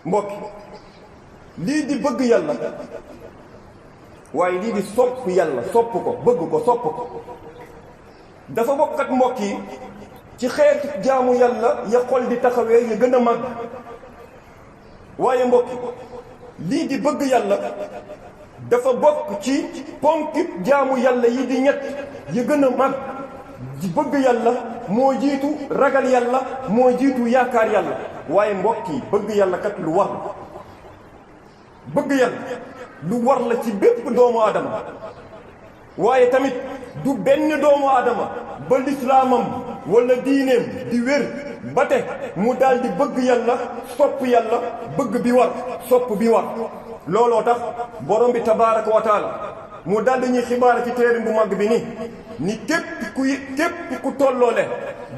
mbokk lii di bëgg yàlla waaye lii di sopp yàlla sopp ko bëgg ko sopp ko dafa bokkat mbokk yi ci xeetu jaamu yàlla ya xol di taxawee ya gën a màgg waaye mbokk lii di bëgg yàlla dafa bokk ci ponki jaamu yàlla yi di ñett ya gën a màgg di bëgg yàlla moo jiitu ragal yàlla moo jiitu yaakaar yàlla waaye mbokk yi bëgg yàlla kat lu war bëgg yàlla lu war la ci bépp doomu aadama waaye tamit du benn doomu aadama ba lislaamam wala diineem di wér ba te mu daal di bëgg yàlla sopp yàlla bëgg bi war sopp bi war looloo tax borom bi tabaaraka wa taala mu daal di ñuy xibaar ci téere bu mag bi ni képp ku tolloole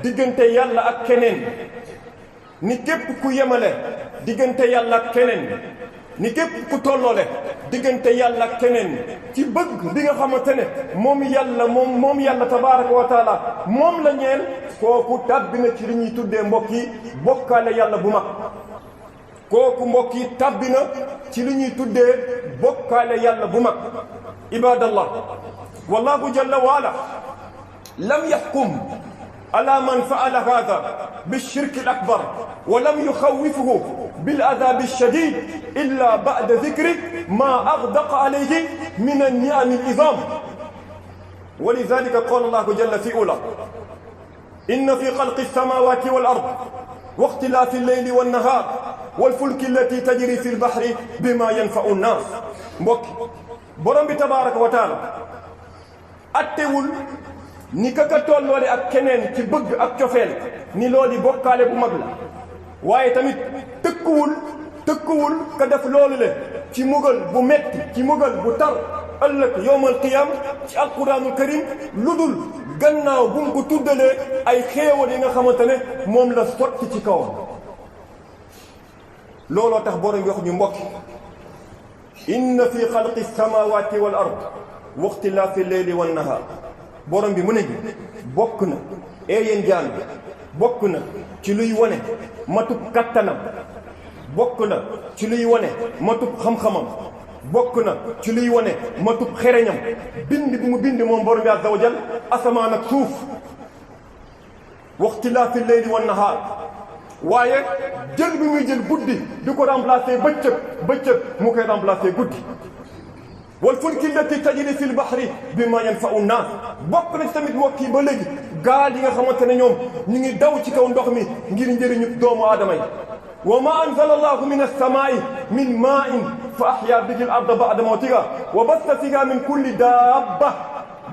diggante yàlla ak keneen ni képp ku yemale diggante yàlla ak keneen ni képp ku tolloole diggante yàlla ak keneen ci bëgg bi nga xamante ne moom yàlla tabaaraka wa taala moom la ñeel kooku tàbbi na ci li ñuy tuddee mbokk yi bokkaale yàlla bu mag kooku mbokk yi tàbbi na ci li ñuy tuddee bokkaale yàlla bu mag ibadallah wallahu jalla wa ala lam yaxkum ala man faala hada بالشرك الأكبر ولم يخوفه بالعذاب الشديد إلا بعد ذكر ما أغدق عليه من النعم العظام ولذلك قال الله جل في أولى إن في خلق السماوات والأرض واختلاف الليل والنهار والفلك التي تجري في البحر بما ينفع الناس mbokk borom bi tabaaraka wa taala attewul ni kaka tolloole ak keneen ci bëgg ak cofeel ni loolu bokkaale bu mag la waaye tamit tëkkuwul ka def loolu le ci mugal bu metti ci mugal bu tar ëllëg yowmal qiyam ci alquranul karim lu dul gannaaw bu mu ko tuddalee ay xéewal yi nga xamante ne moom la sotti ci kawam looloo tax borom wax ñu mbokki inna fi xalqi samawati wal ard wa ixtilaafi lleyli wan nahaar borom bi mu ne bokk na yéen jaam bokk na ci luy wane matub kattanam bokk na ci luy wane matub xam-xamam bokk na ci luy wane matub xereñam bind bi mu bind moom borom bi azza wa jal asamaan ak suuf waxtilaafi leyli wan nahaar waaye jël bi muy jël guddi di ko remplacer bëccëg mu koy remplacer guddi wal fulki allati tajri fil bahri bima yanfa'u nnaas bokk na ci tamit mbokk yi ba léegi gaal yi nga xamante ne ñoom ñu ngi daw ci kaw ndox mi ngir njëriñu doomu aadama yi wa ma anzala allahu min as-samaa'i min maa'in fa ahya bihi al-arda ba'da mawtiha wa bassa fiha min kulli daabba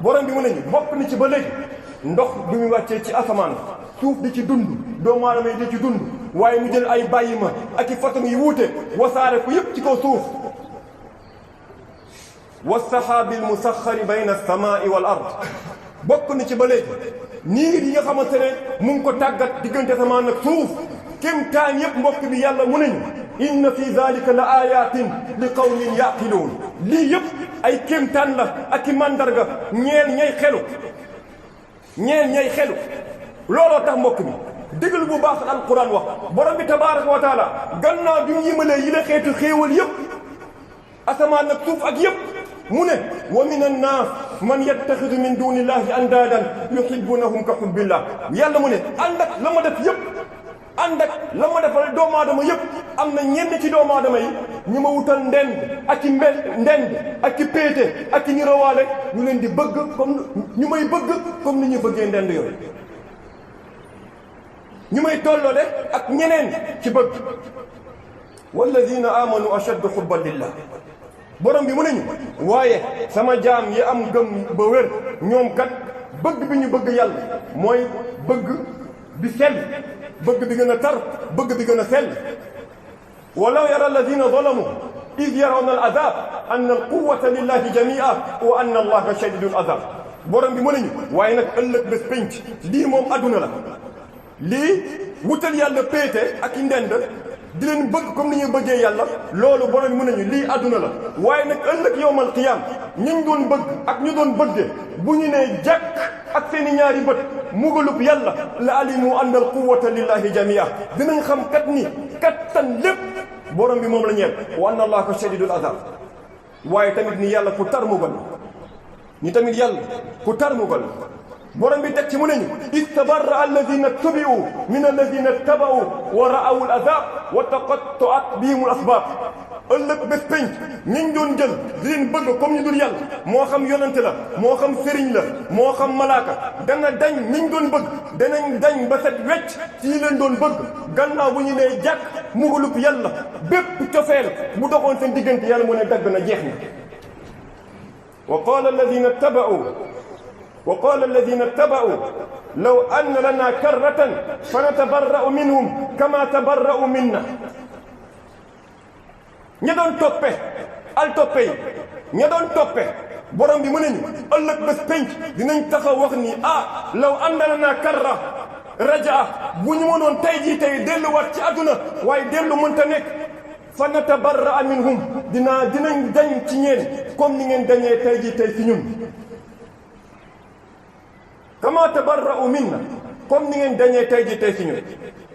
borom bi mu ne ñu bokk na ci ba léegi ndox bi muy wàccee ci asamaan suuf di ci dund doomu aadama yi di ci dund waaye mu jël ay bàyyima ak i façon yi wuute wasaare ko yëpp ci kaw suuf والسحاب المسخر بين السماء والأرض bokk na ci ba léegi niir yi nga xamante ne mu ngi ko tàggat diggante asamaan ak suuf kéemtaan yëpp mbokk bi yàlla mu nañu inna fi zalika la ayatin li qawmin yaqiluun lii yëpp ay kéemtaan la ak i mandarga ñeel ñay xelu looloo tax mbokk bi déglu bu baax alquran wax borom bi tabaraka wa taala gannaaw bi mu yimalee yi la xeetu xéewal yëpp asamaan ak suuf ak yëpp mu ne wa min annaas man yattaxidu min duni illahi andaadan yuhibbunahum ka hubbillah yàlla mu ne ànd ak la ma def yëpp ànd ak la ma defal doomu aadama yëpp am na ñenn ci doomu aadama yi ñu ma wutal ndend ak i ndend ak i péete ak i nirowaale ñu leen di bëgg comme ñu may bëgg comme ni ñu bëggee ndend yooyu ñu may tolloole ak ñeneen ci bëgg walladina amanu ashaddu hubban lillah borom bi mu ne ñu waaye sama jaam yi am gëm ba wér ñoom kat bëgg bi ñu bëgg yàlla mooy bëgg bi sell bëgg bi gën a tar bëgg bi gën a sell walaw yara alladina zalamu id yarawna al azab anna al quwwata lillahi jamia wa anna allaha shadidul azab borom bi mu ne ñu waaye nag ëllëg bés pénc lii moom adduna la lii wutal yàlla péete ak i ndend di leen bëgg comme ni ñuy bëggee yàlla loolu borom mu nañu lii àdduna la waaye nag ëllëg yowmal qiyaam ñu doon bëgg ak ñu doon bëggee bu ñu nee jàkk ak seeni ñaari bët mugalub yàlla la alimu anna al quwwata lillahi jamia dinañ xam kat ni kattan lépp borom bi moom la ñeel wa anna allaha shadidul azab waaye tamit ni yàlla ku tar mugal ni tamit yàlla ku tar mugal borom bi teg ci mu ne ñu istabarra alladina tubi'u min alladina taba'u wa ra'awu al azab wa taqatta'at bihim al asbab ëllëg bés penc ñiñ doon jël di leen bëgg comme ñu dul yàlla moo xam yonante la moo xam sëriñ la moo xam malaaka dana dañ ñiñ doon bëgg danañ dañ ba set wecc ci ñi leen doon bëgg gannaaw bu ñu nee jàkk mugulub yàlla bépp cofeel bu doxoon seen diggante yàlla mu ne dagg na jeex na wa qaala alladina taba'u law anna lana karratan fa natabarra'u minhum kama tabarra'u minna ña doon toppe al toppe yi ña doon toppe borom bi mu ne ñu ëllëg bés penc dinañ taxaw wax ni law anna lana karra rajaa bu ñu mënoon tey jii tey delluwaat ci àdduna waaye dellu mënta nekk fa natabarra'a minhum dinañ dañ ci ñeen comme ni ngeen dañee tey jii tey ci ñun kama tabarra'u minna comme ni ngeen dañee tey jii tey ci ñun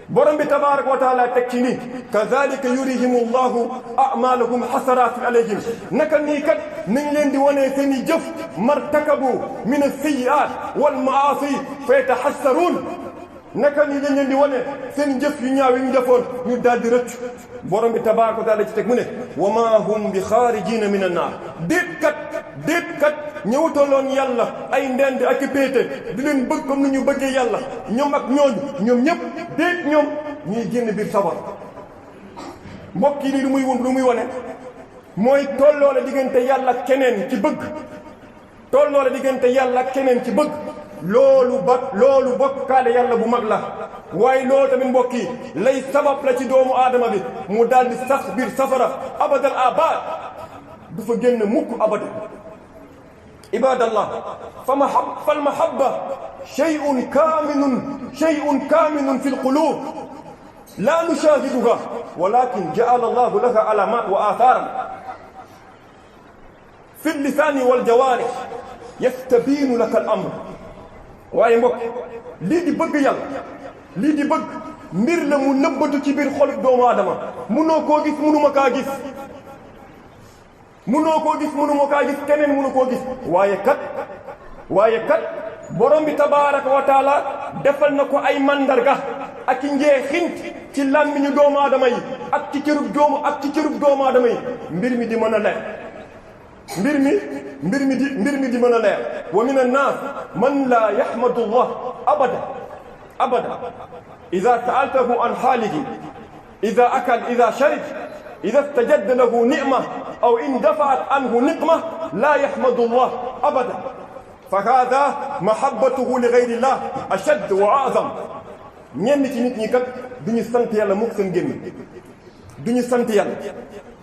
borom bi tabaraka wa taala teg ci ni kazalika yurihim allahu a'malahum hasaratin alayhim naka nii kat nañ leen di wanee seen i jëf martakabu min as-sayyi'at wal ma'asi fa yatahassaruun naka nii lañ leen di wane seen jëf yu ñaaw yi ñu defoon ñu daal di rëcc borom bi tabaraka wa taala ci teg mu ne wa ma hum bi xaarijina min an-naar déet kat ñëwutaloon yàlla ay ndend ak i péete di leen bëgg comme ni ñu bëggee yàlla ñoom ak ñoom ñëpp déet ñoom ñuy génn biir sawar mbokk yi lu muy wane mooy tolloole diggante yàlla ak keneen ci bëgg tolloole diggante yàlla ak keneen ci bëgg loolu bokkaale yàlla bu mag la waaye loolu tamit mbokk yi lay sabab la ci doomu aadama bi mu daal di sax biir safara abadal abad du fa génn mukk abada ibadallah fal mahabba shay'un kaminun fi lqulub la nushahiduha walakin ja'ala allahu laha alamat wa atharan fi llisani waljawarih yastabinu laka al amr waaye mbokk lii di bëgg yàlla lii di bëgg mbir la mu nëbbatu ci biir xolub doomu aadama munoo koo gis munuma kaa gis munuma kaa gis keneen munu koo gis waaye kat borom bi tabaraka wa taala defal na ko ay mandarga ak i njeexint ci làmmiñu doomu aadama yi ak ci cërub doomu aadama yi mbir mi di mën a leer mbir mi di mën a leer wa min annaas man laa yaxmadu llah abada ida saaltahu an xaalihi ida akal ida sharib ida stajadda lahu nicma aw in dafaat anhu niqma laa yaxmadu llah abada fa hada mahabbatuhu li gayri llah ashad wa azam ñenn ci nit ñi kat duñu sant yàlla mukk seen gémmiñ duñu sant yàlla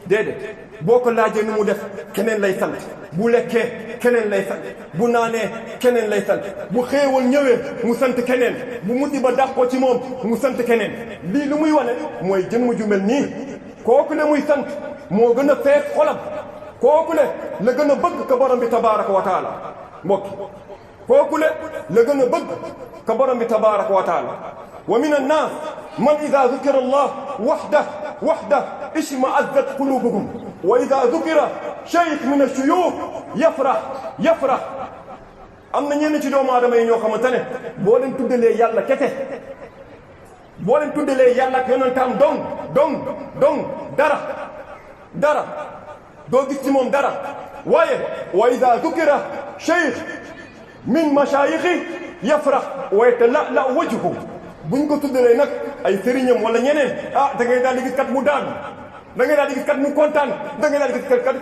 déedéet boo ko laajee nu mu def keneen lay sant bu lekkee keneen lay sant bu naanee keneen lay sant bu xéewal ñëwee mu sant keneen bu musiba dàqoo ci moom mu sant keneen lii lu muy wane mooy jëmm ju mel nii kooku le muy sant moo gën a fees xolam kooku le la gën a bëgg ka borom bi tabaraka wa taala mbokki kooku le la gën a bëgg ka borom bi tabaraka wa taala wa min annaas man ida dukira allah waxda ishma'azzat qulubuhum wa ida dukira shaykh min ash-shuyukh yafrah am na ñenn ci doomu aadama yi ñoo xamante ne boo leen tuddalee yàlla kese boo leen tuddalee yàlla ak yonentam dong dara doo gis ci moom dara waaye wa ida dukira shaykh min mashayikhi yafrah wa yatala'la wajhu buñ ko tuddalee nag ay sëriñam wala ñeneen da ngay daal di gis kat mu daan da ngay daal di gis kat mu kontaan da ngay daal di gis kat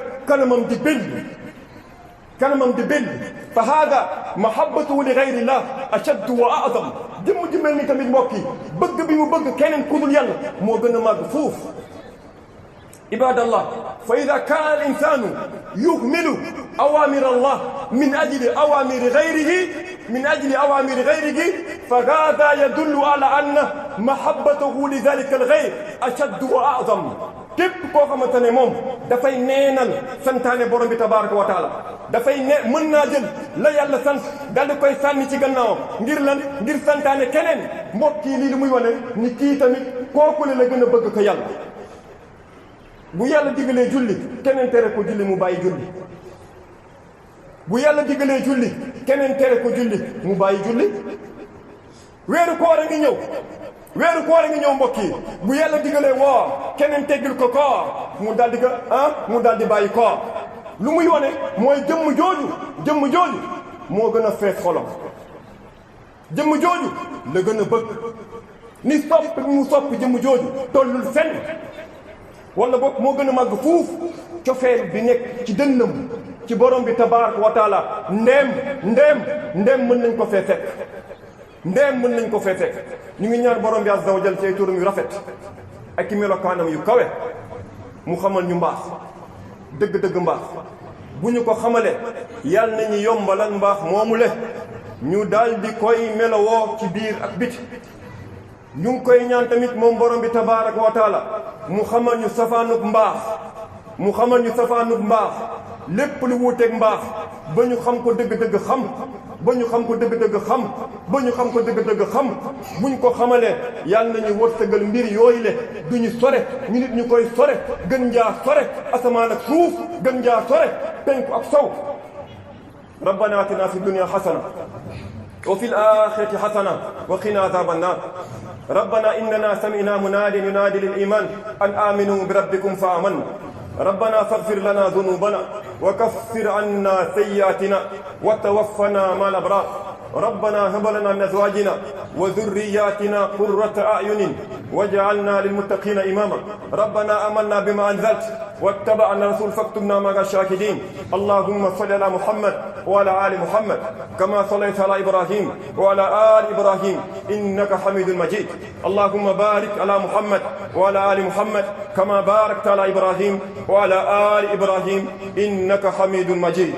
kanamam di belli fa hada mahabbatuhu li gayri llah ashaddu wa a'zam jëmm ji mel ni tamit mbokk yi bëgg bi mu bëgg keneen ku dul yàlla moo gën a màgg fuuf ibadallah fa ida kana al insanu yuhmilu awamir allah min ajli awamiri gayrihi فهذا يدل على أن محبته لذلك الغير أشد وأعظم képp koo xamante ne moom dafay neenal santaane borom bi tabaraka wa taala dafay mën naa jël la yàlla sant daal di koy sànni ci gannaawam ngir santaane keneen mbokk yi lii li muy wane ni kii tamit kooku la gën a bëgg ko yàlla bu yàlla digalee julli keneen tere ko julli mu bàyyi julli bu yàlla digalee julli keneen tere ko julli mu bàyyi julli weeru koor a ngi ñëw weeru koor a ngi ñëw mbokk yi bu yàlla digalee woor keneen teggil ko koor mu daldi ko mu daldi bàyyi koor lu muy wone mooy jëmm jooju moo gën a fees xolam jëmm jooju la gën a bëgg ni sopp mu sopp jëmm jooju tollul fenn wala boog moo gën a màgg fuuf cofeel bi nekk ci dënnam ci borom bi tabaaraka wa taala ndeem mën nañ ko fee fekk mën nañ ko fee fekk ñu ngi ñaan borom bi azza wa jal ci ay turam yu rafet ak i melokaanam yu kawe mu xamal ñu mbaax dëgg-dëgg mbaax bu ñu ko xamale yàlla nañu yombalal mbaax moomu le ñu daal di koy melowoo ci biir ak biti ñu ngi koy ñaan tamit moom borom bi tabaaraka wa taala mu xamal ñu safaanug mbaax lépp lu wuuteeg mbaax ba ñu xam ko dëgg-dëgg xam buñ ko xamalee yàlla nañu wërsëgal mbir yooyu le duñu sore ñu nit ñu koy sore gën njaa sore asamaan ak suuf gën njaa sore penku ak sow rabbana atina fi dunya hasana wa fil akhirati hasana wa qina adhaban nar ربنا إننا سمعنا مناديا ينادي للإيمان أن آمنوا بربكم فآمنا ربنا فاغفر لنا ذنوبنا وكفر عنا سيئاتنا وتوفنا مع الأبرار ربنا هب لنا من أزواجنا وذرياتنا قرة أعين واجعلنا للمتقين إماما ربنا آمنا بما أنزلت واتبعنا الرسول فاكتبنا مع الشاهدين اللهم صل على محمد وعلى آل محمد كما صليت على إبراهيم وعلى آل إبراهيم إنك حميد مجيد اللهم بارك على محمد وعلى آل محمد كما باركت على إبراهيم وعلى آل إبراهيم إنك حميد مجيد